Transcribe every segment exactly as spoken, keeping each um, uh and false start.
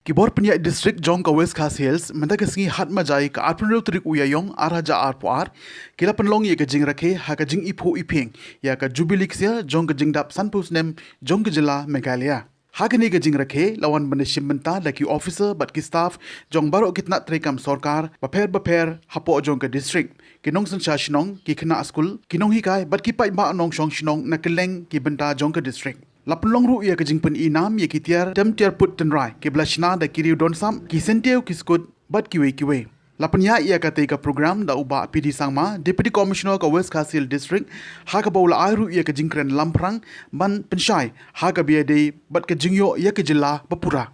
Ki bor pynïaid district jong ka West Khasi Hills mynta ka sngi Hatmajai ka arphew tarik u Ïaïong ar hajar arphew ar ki la pynlong ïa ka jingrakhe ha ka jingiphuh iphieng ïa ka Jubilee ksiar jong ka jingdap sanphew snem jong ka jylla Meghalaya. Ha kane ka jingrakhe la wan ban da shim bynta da ki officer bad ki staff jong baroh ki tnat treikam sorkar bapher bapher hapoh jong ka district, ki nongsynshar shnong, ki khynnah skul, ki nonghikai bad ki paidbah nongshong shnong na kylleng ki bynta jong ka district. La pynlong ruh ïa ka jingpyni nam ïa ki tiar tem tiar put tynrai kiba la shna da ki riew don sap, ki syntiew, ki skud bad kiwei kiwei. La pynïaid ïa katei ka program da u Bah P D Sangma, Deputy Commissioner ka West Khasi Hills District, ha kaba u la ai ruh ïa ka jingkren lamphrang ban pynshai ha kaba ïadei bad ka jingïoh ïa ka jylla bapura.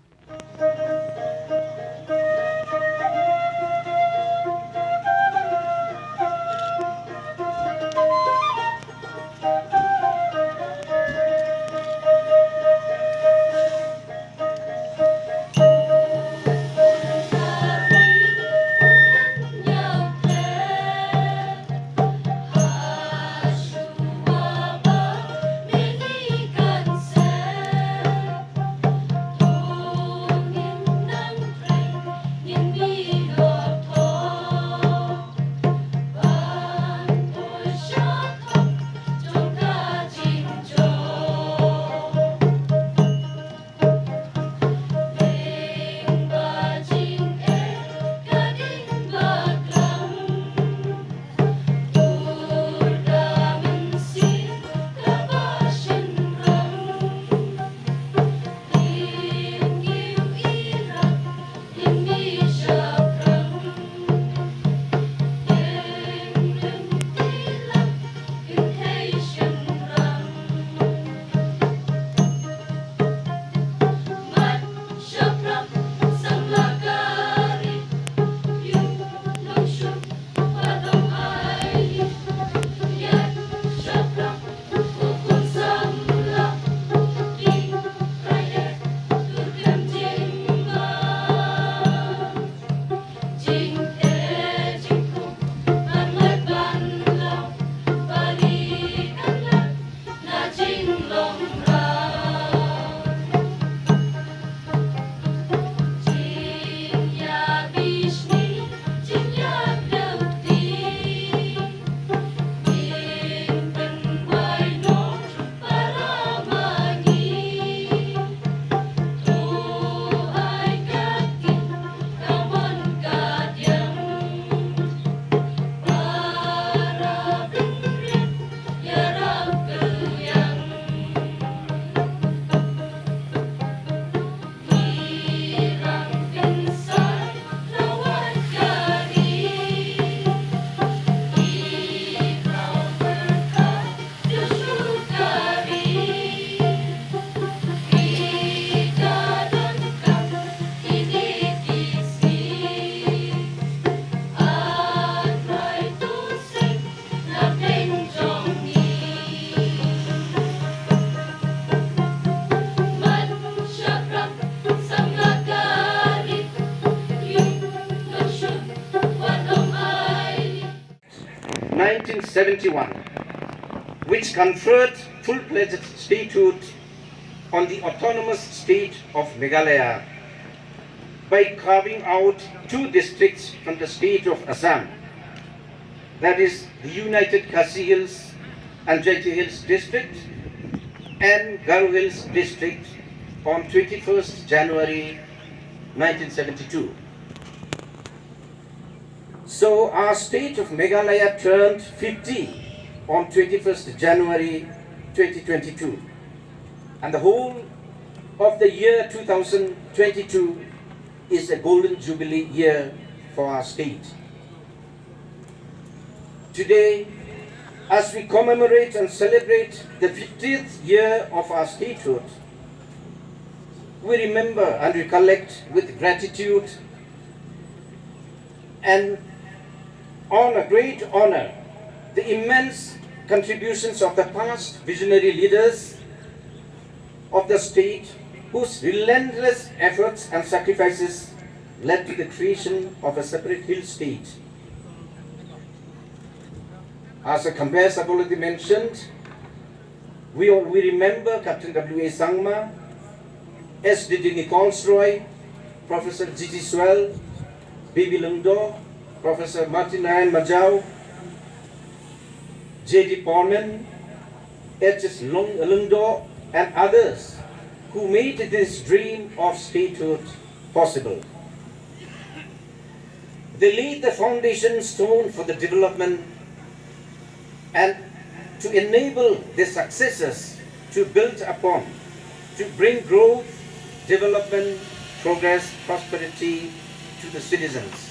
Nineteen seventy-one, which conferred full-fledged statehood on the autonomous state of Meghalaya by carving out two districts from the state of Assam, that is the United Khasi Hills and Jaintia Hills District and Garo Hills District, on twenty-first January nineteen seventy-two. So our state of Meghalaya turned fifty on twenty-first January twenty twenty-two, and the whole of the year two thousand twenty-two is a golden jubilee year for our state. Today, as we commemorate and celebrate the fiftieth year of our statehood, we remember and recollect with gratitude and on a great honor the immense contributions of the past visionary leaders of the state, whose relentless efforts and sacrifices led to the creation of a separate hill state. As the comperes have already mentioned, we, we remember Captain W A Sangma, S D D Nichols Roy, Professor G T Swell, B B Lyngdoh, Professor Martin Narayan Majau, J D Porman, H S Lyngdoh, and others who made this dream of statehood possible. They laid the foundation stone for the development and to enable the successors to build upon, to bring growth, development, progress, prosperity to the citizens.